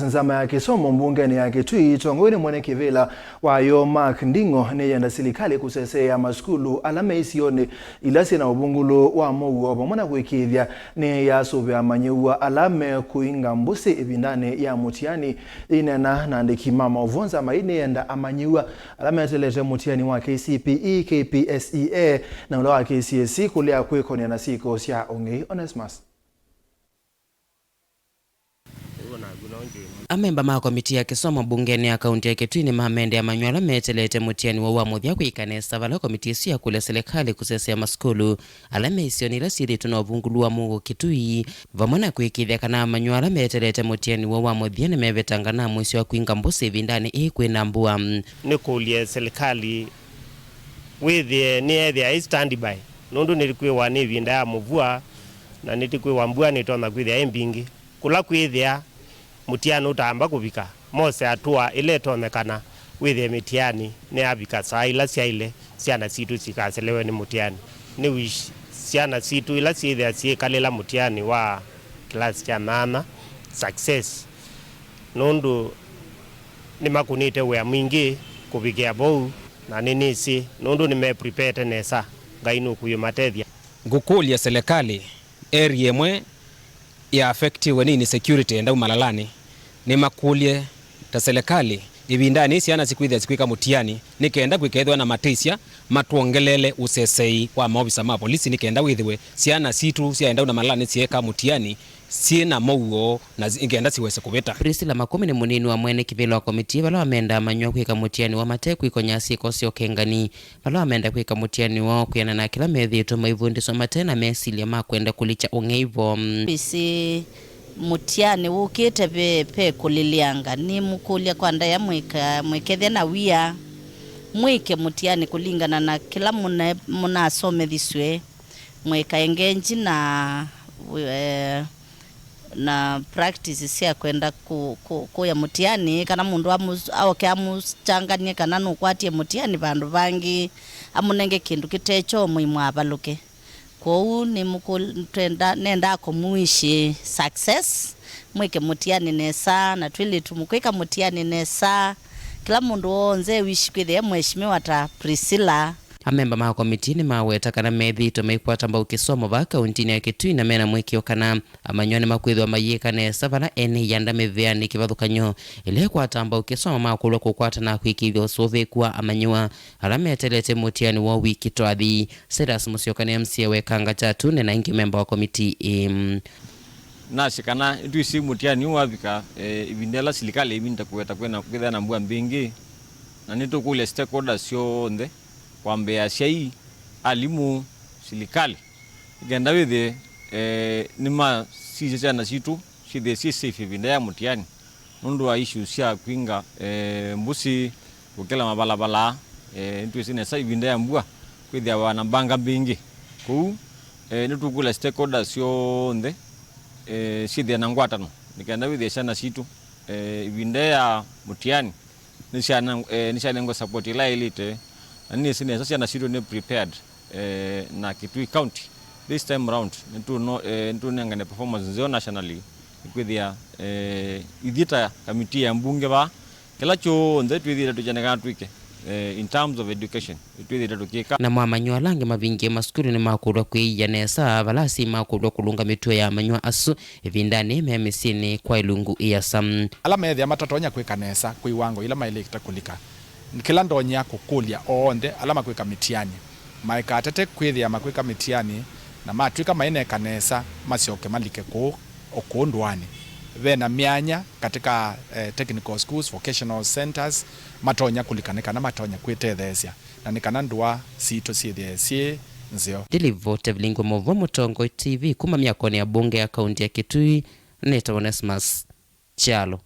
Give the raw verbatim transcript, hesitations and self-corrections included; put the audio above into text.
Nzama ya kĩsomo mbungenĩ ya Kitui, ĩtongoew'e nĩ mwene kĩvĩla wayo Mark Nding'o, nĩyenda silikalĩ kũseseea masukulu ala me isionĩ ila syĩ na ũvungũlu wa mũuo, vamwe na kũĩkĩĩthya nĩyasũvĩa amanyĩw'a ala mekũinga mbũsĩ ĩvindanĩ ya mũtiani. Yĩineena na andĩki ma maũvoo, nzama ĩĩ nĩyenda amanyĩw'a ala meteelete mũtiani wa K C P E, K P S E A, na ũla wa K C S E kũlea kwĩkony'a na syĩko sya ũng'ei. Onesmus. Amemba ma komitii ya kĩsomo mbungenĩ ya kaunti ya Kitui nĩmamendie amanyĩw'a ala meteelete mũtiani woo wa mũthya kwĩka nesa, vala komitii ĩsu yakũlya silikalĩ kũsesea masukulu ala me isionĩ ila syĩthĩĩtwe na ũvungũlu wa mũuo Kitui, vamwe na kũĩkĩĩthya kana amanyĩw'a ala meteelete mũtiani woo wa mũthya nĩmevetanga na mũisyo wa kwinga mbũsĩ ĩvindanĩ ĩĩ kwĩna mbua. Nĩkũlye silikalĩ wĩthĩe nĩyeethĩa ĩ standby, nũndũ nĩtũkwĩw'a nĩ ĩvinda ya mũvua, na nĩtũkwĩw'a mbua nĩtonya kwĩthĩa ĩ mbingĩ. Kũla kwĩthĩa mũtiani ũtaamba kũvika, mose atũa ĩla ĩtonyekana wĩthĩe mĩtiani nĩyavika saa ila syaĩle syana sitũ sikaselewe nĩ mũtiani. Nĩ wish syana sitũ ila syĩthĩa syĩkalĩla mũtiani wa kĩlasi kya nyanya success, nũndũ nĩmakũnĩte wĩa mwingĩ kũvikĩa vau, na nĩnĩsĩ nũndũ nĩmeprepared nesa, Ngai nũkũyũmatethya. Ngũkũlya silikalĩ, area ĩmwe ya affectiwe nĩ insecurity ĩndau malalanĩ, nĩmakũlye ta silikalĩ ĩvindanĩ yĩĩ syana sikwĩthĩa sikwĩka mũtiani, nĩ kenda kwĩkethĩwa na mateisya matwongeleele ũsesei wa maovisa ma polisi, nĩ kenda wĩthĩwe syana sitũ sya ĩndau na malalanĩ syeeka mũtiani syĩ na mũuo na nĩ kenda siwese kũvĩta. Priscilla Makũmi nĩ mũnini wa mwene kĩvĩla wa komitii vala wamendaa amanyĩw'a kwĩka mũtiani wa mate kwĩkony'a syĩko sya ũkengani. Vala wamenda kwĩka mũtiani woo kwĩanana na kĩla methĩĩtwe maivundĩswa mate na mesilya ma kwenda kũlikya ũng'ei vo. Ĩsĩ mũtiani wũkĩte ve, ve kũlĩlĩanga, nĩmũkũlya kwa ndaĩa mwĩka, mwĩkethya na wia, mwĩke mũtiani kũlingana na kĩla mũna, mũnasomethisw'e, mwĩka engenji na, eh, na practice sya kwenda kũ-, kũ-, kũya mũtiani, kana mũndũ amu-, aoke amũkyanganie kana nũkwatie mũtiani vandũ vangĩ, amũnenge kĩndũ kĩte kyo mũimũ avalũke. Kwoou nĩmũkũ-, twenda, nendaa kũmũwish success, mwĩke mũtiani nesa, na twĩlĩtu mũkwĩka mũtiani nesa. Kĩla mũndũ w'onthe e wish kwĩthĩa e mheshimiwa ta Priscilla. Amemba ma komitii nĩmaweta kana methĩĩtwe maikwata mbau kĩsomo vaa kauntinĩ ya Kitui na mena mũĩkĩĩo kana amanyĩw'a nĩmakwĩthĩwa mayĩka nesa vala ene ianda mĩvĩanĩ. Kĩvathũkany'o, ĩla ĩkwata mbau kĩsomo makũlw'a kũkwata na kwĩkĩĩthya ũsũvĩĩku wa amanyĩw'a ala meteelete mũtiani woo wiki twathi. Cyrus Mũsyoka nĩ M C A wa Ĩkanga Kyatune na ĩngĩ memba wa komitii ĩĩ. Nasye kana nĩtwĩsĩ mũtiani ũũ wavika, eh, ĩvinda yĩla silikalĩ ĩvinda kũweta kwĩna, kwĩthĩa na mbua mbingĩ, na nĩtũkũlya stakeholders syonthe, kwambĩĩa asyai, alimũ, silikalĩ, nĩ kenda wĩthĩe, eh, nĩmasisya syana sitũ syĩthĩe syĩ safe ĩvinda ya mũtiani, nũndũ wa issues sya kwinga, eh, mbũsĩ, kũkĩla mavalavalanĩ, eh, nĩtwĩsĩ nesa ĩvinda ya mbua kwĩthĩawa na mbanga mbingĩ. Kwoou, eh, nĩtũkũlya stakeholders syonthe, eh, syĩthĩe na ngwatano, nĩ kenda wĩthĩe syana sitũ, eh, ĩvinda ya mũtiani nĩsyana-, eh, nĩsyanengwe support ĩla yaĩlĩte, na nĩnĩsĩ nesa syana sitũ nĩ prepared, eh, na Kitui County this time round nĩtũno-, eh, nĩtũnengane performance nzeo nationally, nĩkwĩthĩa, eh, ithyĩ ta kamiti ya mbunge vaa, kĩla kyonthe twĩthĩĩte tũkyanekana twĩke, eh, in terms of education, twĩthĩĩte tũkĩka. Namo amanyĩw'a ala angĩ mavingie masukulu nĩmakũlw'a kwĩia nesa, vala asyai makũlw'a kũlũnga mĩtuo ya amanyĩw'a asu ĩvindanĩ me mĩsyĩnĩ kwa ĩlungu ĩasa. Ala meethĩa matatonya kwĩka nesa kwĩ iwango ila maĩlĩte kũlika, kĩla ndony'a kũkũlya oonthe ala makwĩka mĩtiani maikatate kwĩthĩa makwĩka mĩtiani, na matw'ĩka maineka nesa, masyoke malike kũu o kũu ndũanĩ. Ve na myanya katika, eh, technical schools, vocational centers, matonya kũlika nĩ kana matonya kwĩtetheesya na nĩ kana ndũa sitũ syĩthĩe syĩ nzeo. Ndĩlivota vilingwa maũvoo Mũtongoi T V kuma myakonĩ ya mbunge ya kaunti ya Kitui, nĩtawa Onesmus Kyalo.